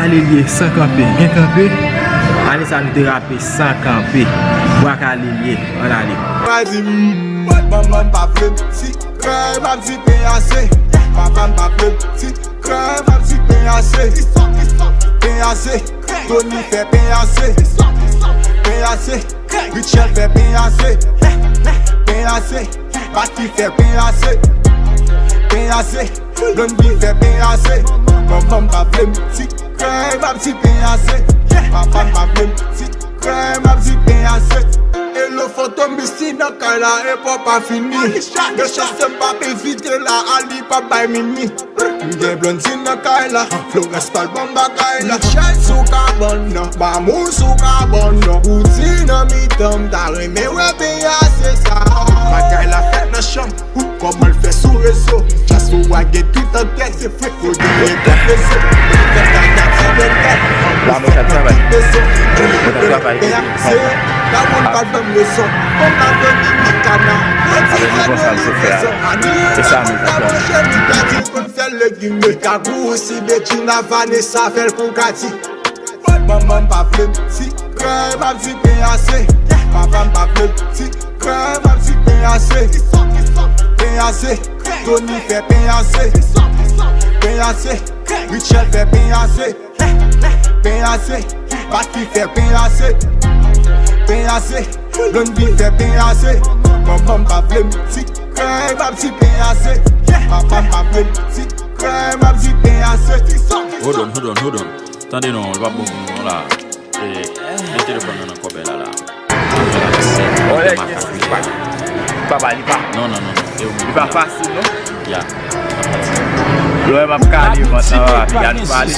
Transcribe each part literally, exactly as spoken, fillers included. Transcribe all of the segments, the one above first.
Kale l ye san kanpe. Gen kanpe? Ane sa nou te rape san kanpe. Bwa kale l ye. Ann ale. Pral di m, manman m pa vle m ti krèy, m ap di pase. Papa m pa vle m ti krèy, m ap di pase. Pase. Tony fè pase. Pase. Richard fè pase. Pase. Patrick fè pase. Pase. Blondie fè pase. Manman m pa vle m ti krèy, m ap di pase. Papa m pa vle m ti krèy, m ap di pase. Hello Fantom, Misty nan kay la, epa pa fini. Mechanste m p ap evite la, Ali p ap bay mimi. M gen Blondie nan kay la, Florence pral ban m bagay la. Michel sou kabann nan, Mamou sou kabann nan. Bouti nan mitan, m ta renmen wè pase sa. Bagay la fèt nan chanm, kòman l fè sou rezo. Dyaspora gen tout an tèt, se fre. Kote mwen konfese, mwen fè kaka ti bèlè. La, mwen t ap travay. Mwen t ap travay. Dayè, se la moun pa ban m rezon. Kòm la Dominikana, mwen di avèk nou konsa l sou fè a. E sa nou t ap fè. Fè legim, Kagou, si Bedjina, Vanessa, fè l pou Kati. Manman m pa vle m ti krèy, m ap di pase. Papa m pa vle m ti krèy, m ap di pase. Pase. Tony fè pase. Pase. Richard fè pase. Pase. Patrick fè pase. Pase. Blondie fè pase. Manman m pa vle m ti krèy, m ap di pase. Papa m pa vle m ti krèy, m ap di pase. Hold on, hold on, hold on. Tande non, li p ap bon pou nou non la. E, men telefòn nan nan kòbèy la la. Olè gen sis pak. Papa, li pa. Non, non, non, non. Li pa fasil non. Ya. Lè m ap kale vant nan lavi a, nou pale.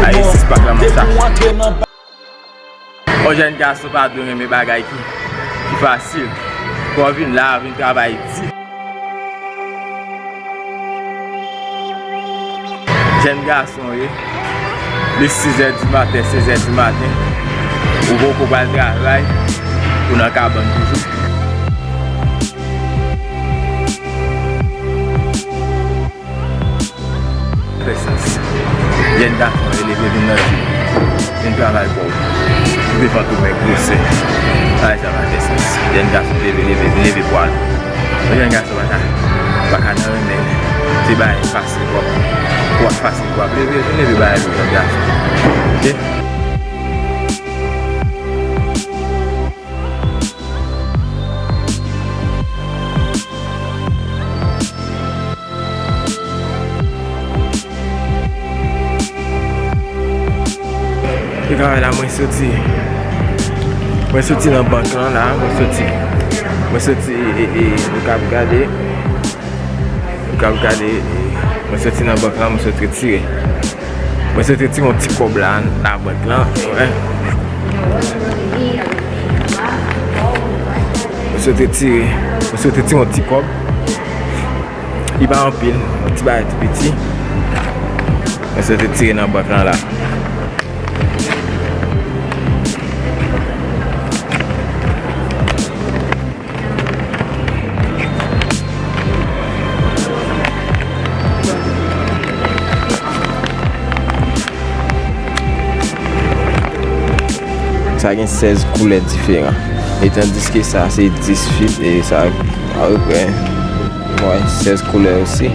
Aye sis pak la, monchè. Yon jèn gason pa dwe renmen bagay ki, ki fasil. Fò w vin la, vin travay di. Jèn gason, wi. Li sizè di maten, sezè di maten. Ou poko pral travay, ou nan kabann toujou. Fè sans. Jèn gason, eleve, vin nan vi. Vin travay kò w. Koupe fantom ak gwosè. Bagay sa pa fè sans. Jèn gason, leve, leve, vin leve pwa l. Yon jèn gason pa ka, pa ka nan renmen. Se bagay fasil, w ap, w ap fasil, w ap leve, vin leve bagay pou jèn gason. Oke? Travay la, mwen soti. Mwen soti nan bank lan la, mwen soti. Mwen soti, e, e, e, nou kab gade. Nou kab gade, e, mwen soti nan bank lan, mwen soti retire. Mwen sot retire yon ti kòb la nan bank lan, wè. Mwen sot retire, mwen sot retire yon ti kòb. Li pa anpil, yon ti bagay tou piti. Mwen sot retire nan bank lan la. Sa gen sèz koulè diferan. E tandiske sa se dis fib e sa apeprè, wè, sèz koulè osi.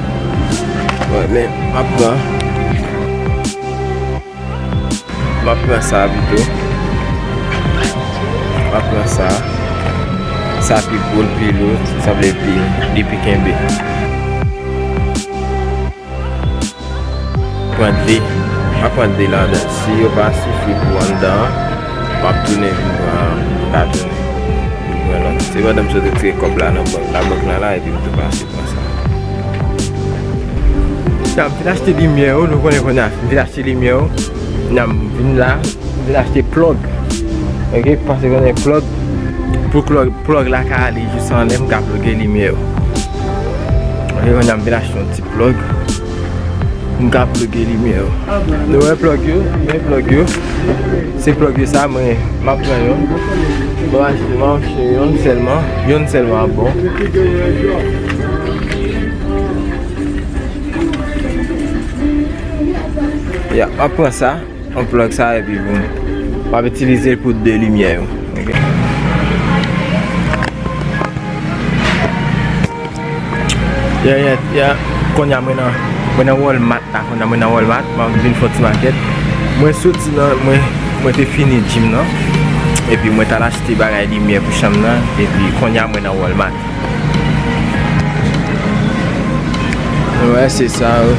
Wè, men m ap pran. M ap pran sa pito. M ap pran sa. Sa pi gwo, l pi lou, sa vle di li pi kenbe. Pran de. M ap pran de ladan. Si yo pa sifi pou anndan an, m ap tounen vin pran katon. Vin pran lòt. Se pandan m sot retire kòb la nan bank, labank lan la, epi m tou pase. Sa, m vin achte limyè yo, nou konnen kounye a, m vin achte limyè yo. Nan m vin la, m vin achte plug. Oke, pase konnen plug. Pou plug, plug la ka ale jis anlè, m ka pluge limyè yo. Oke, kounye a m vin achte yon ti plug. M ka pluge limyè yo. Nou wè plug yo, men plug yo. Se plug yo sa, mwen, m ap pran youn. Bon, achte, m ap achte youn sèlman. Youn sèlman ap bon. Ya, m ap pran sa, unplug sa, epi boum. M ap itilize l pou de limyè yo. Ok. Ya, ya, ya. Kounye a mwen nan, mwen nan Walmart la, kounye a mwen nan Walmart, m ap vin fè yon ti makèt. Mwen soti nan, mwen, mwen te fini gym nan. Epi mwen t al achte bagay limyè pou chanm nan, epi kounye a mwen nan Walmart. Wè, se sa, wi.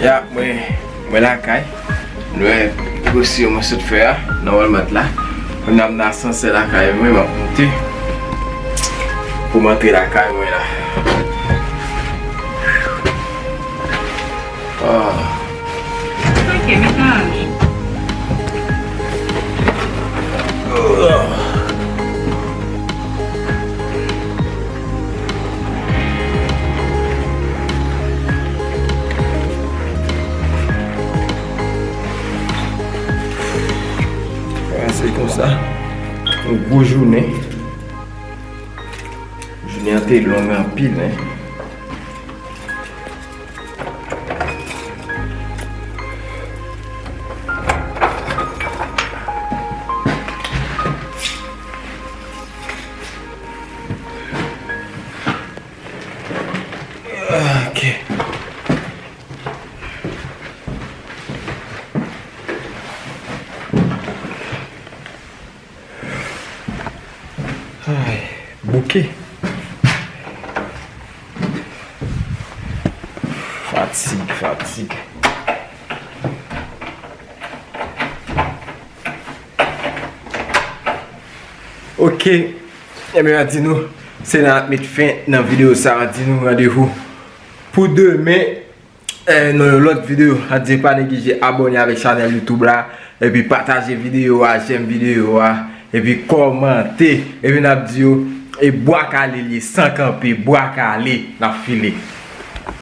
Ya, mwen, mwen lakay. Nou wè gwosi yo mwen sot fè a nan Walmart la. Kounye a m nan asansè lakay mwen, m ap moute pou m antre lakay mwen la. Ah. Ok, mennaj. Kòmanse konsa. Yon gwo jounen. Jounen an te long anpil, en. Ok. Ay, bouke. Fatig, fatig. Ok. Ebyen, m a di nou, se la n ap met fen nan videyo sa. M a di nou randevou pou demen, eh, nan yon lòt videyo. M a di pa neglije abòne avèk chanèl YouTube la, epi pataje videyo a, jèm videyo a, epi kòmante. Epi n ap di yo, e bwa kale l ye, san kanpe, bwa kale, n ap file.